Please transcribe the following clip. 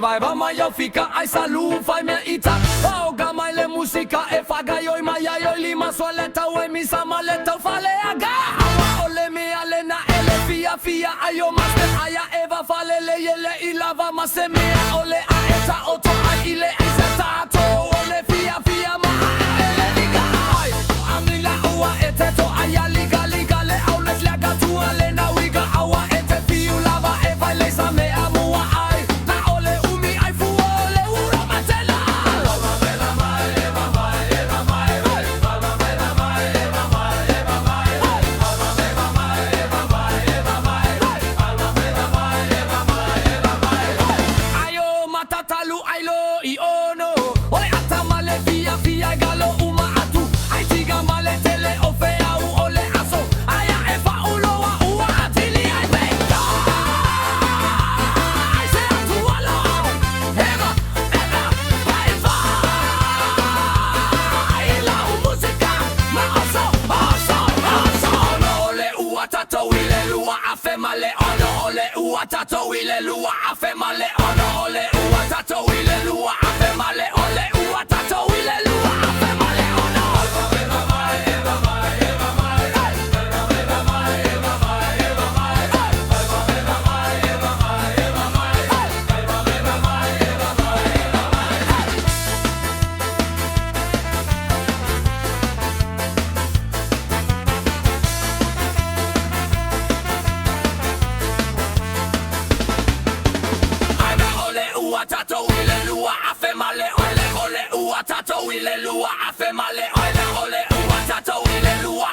Vai vai mai fika ai salu fai mea ita o ga mai le musika e faga yoi mai ai lima so le tau e misa ma le tau fale aga awa ole me ale na ele fia fia ayo master aya eva fale le yele ilava ma se mea ole a eta oto ai ile ai se tato ole fia fia ma ele liga ai amila ua ete to aya liga liga le aules la gatua le na wiga awa ete fiu lava e vai le sa mea mua ai na ole umi ai fu ole ura matela. Ayo matatalu ailo i ono ole ata male fia fia galo uma atu ai tiga male tele o fea u ole aso aya e fa uloa ua atili ai venga ai se atu alo eva eva vai vai la u musika ma oso oso oso ono ole ua tato ile lua afe male ono ole ua tato ile lua afe male ono ole ua tato ile lua afe male ole ua tato ile lua afe male ono. Ai na ole ua tato ile lua afe male ole ole ua tato ile lua afe male ole ole ua tato ile lua.